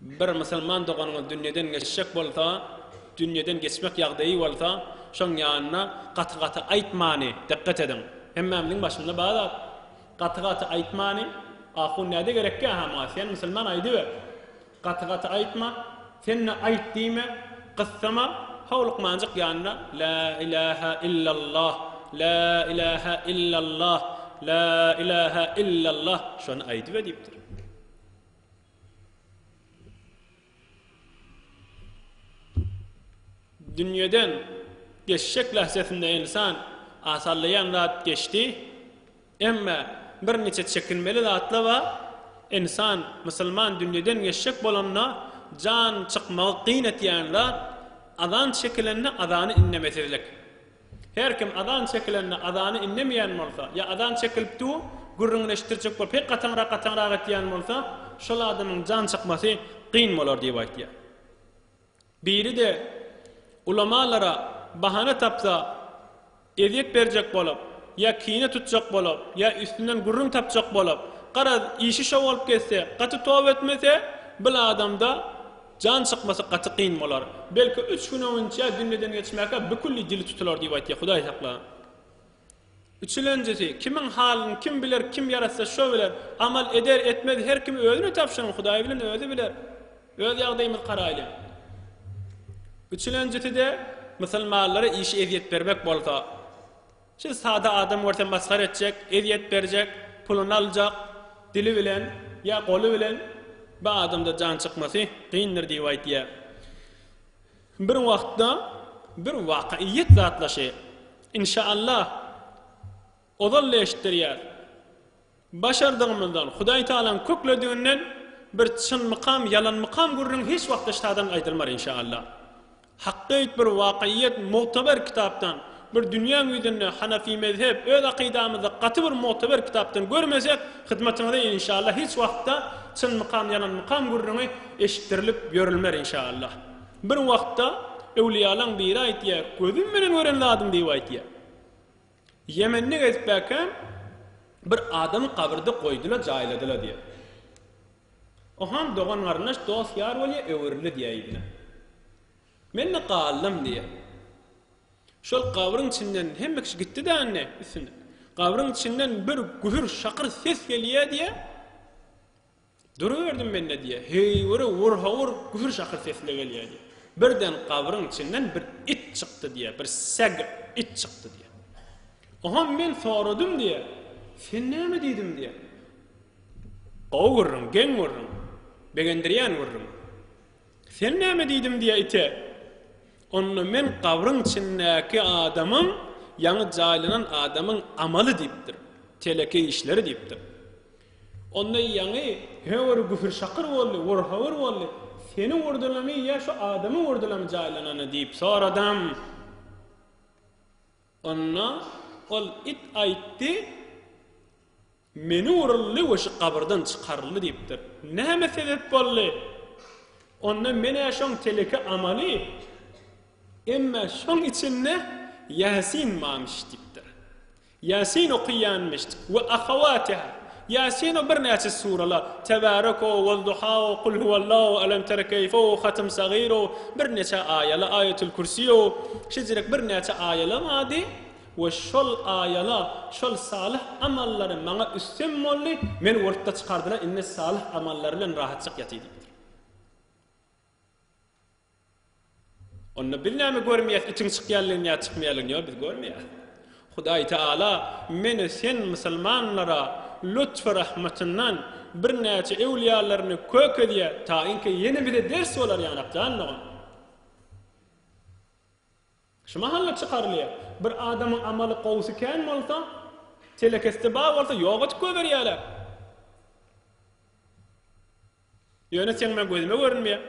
Bir musulman doganyňyz dünýeden geçjek bolsa, dünýeden geçmek ýagdaýy bolsa, şoň ýanynda gaty-gaty aýtmany, dikgat ediň. Hemmämiziň başynda bar zat. Gaty-gaty aýtmany, ahun näde gerekkä-hä muňa, sen musulman aýdyber. Gaty-gaty aýtma, sen-de aýt diýme, gyssama, howlukmanjyk ýanynda Lä ilähä illallah, lä ilähä illallah, lä ilähä illallah şony aýdyber diýipdir. Dünýeden geçjek lähzesinde ynsan asallaýan zat geçdi. Emma birniçe çekinmeli zatlar bar. Ynsan, musulman dünýeden geçjek bolanda jan çykmagy kyn etýän zat, azan çekilende azany inlemesizlik. Her kim azan çekilende azany inlemeýän bolsa, ýa azan çekilip dur, gürrüňini eşitdirjek bolup pek gataňrak-gataňrak etýän bolsa, şol adamyň jan çykmasy kyn bolar diýip aýtýar. Biri-de ulamalara bahana tapsa, ezýet berjek bolup, ýa kine tutjak bolup, ýa üstünden gürrüň tapjak bolup, garaz, işi şo bolup gezse, gaty toba etmese, bil adamda Jan çykmasy gaty kyn bolar. Belki üç gün öňünçä dünýeden geçmäkä bükülli dili tutular diýip aýtýar. Hudaý sakla. Üçülenjisi, kimiň halyny kim biler, kim ýaratsa şo biler. Amal eder, etmez her kim özüne tabşyryň, Hudaý bilen özi biler. Öz ýagdaýymyzy garaýlyň. Üçülenjisi-de musulmanlara işi ezýet bermek bolsa. Şu sada adam görse masgara etjek, ezýet berjek, puluny aljak, dili bilen ýa goly bilen bu adamda jan çykmasy kyndyr diýip aýtýar. Bir wagtda bir wakaýyt zatlaşy. Inşaallah ozal-da eşitdirýär. Başardygymyzdan, Hudaý Tagalaň köklediginden bir çynmykam, ýalanmykam gürrüň hiç wagtda ştadan aýdylmar inşaallah. Hakkyt bir wakyýet mugtaber kitapdan, bir dünýäň ýüzünde Hanafi mezhep öz akydamyzda gaty bir mugtaber kitapdan görmesek, hyzmatyňyza inşaallah hiç wagtda çynmykam, ýalanmykam gürrüňi eşitdirilip ýörülmer inşaallah. Bir wagtda öwlüýalaň biri aýtýar, gözüm bilen gören zadym diýip aýtýar. Ýemende gezipkäm bir adamy gabyrda goýdular, jaýladylar diýýär. Oham dogan-garyndaş, dost-ýar bolýar, öwrüldi diýýär yzyna. Men-de galdym diýýär. Şol gabryň içinden hemme kişi gitdi-de indi üstünde. Gabryň içinden bir gühür-şakyr ses gelýär diýýär. Duruberdim men-de diýýär. Heýwere wur-hawur gühür-şakyr sesle gelýär diýýär. Birden gabryň içinden bir it çykdy diýýär, bir seg it çykdy diýýär. Oňam men soradym diýýär. Sen näme diýdim diýýär. Gowy gürrüň, geň gürrüň, begendirýän gürrüň. Sen näme diýdim diýýär ite. Onda men gabryň içindäki adamyň, ýaňy jaýlanan adamyň amaly diýipdir. Teleke işleri diýipdir. Onda ýaňy höwür gühür-şakyr boldy, wur-hawur boldy. Seni urdulamy ýa şu adamy urdulamy jaýlanany diýip soradam. Onda ol it aýtdy, Meni uruldy we şu gabyrdan çykaryldy diýipdir. Näme sebäp boldy? Onda men-ä şoň teleke amaly, emme şoň içinde Ýasin barmyş diýipdir. Ýasin okaýanmyş we ahawatiha. Ýasin o birnäçe suralar, Tebarek-o, Wal-duha-o, Kul huwallah-o, Alem tere keýfe-o, Hatym sagyr-o, birnäçe aýalar, Aýatul Kürsi-o, şeýleräk birnäçe aýalar bardy we şol aýalar, şol salyh amallary maňa üstem boldy, meni urupda çykardylar, indi salyh amallary bilen rahatjyk ýatyý diýipdir. Onda biz näme görmeýäs itiň çykýanlygyny ýa çykmaýanlygyny ýok biz görmeýäs. Hudaý Teala meni sen musulmanlara lutfy rahmatyndan birnäçe öwlüýalaryny kök edýär taýynki ýene bize ders bolar ýanak jan dogan. Şu mahalla çykarylýar. Bir adamyň amaly gowusy kän bolsa telekesi bar bolsa ýok edip goýberýärler. Ýöne seň meň gözüme görünmeýär.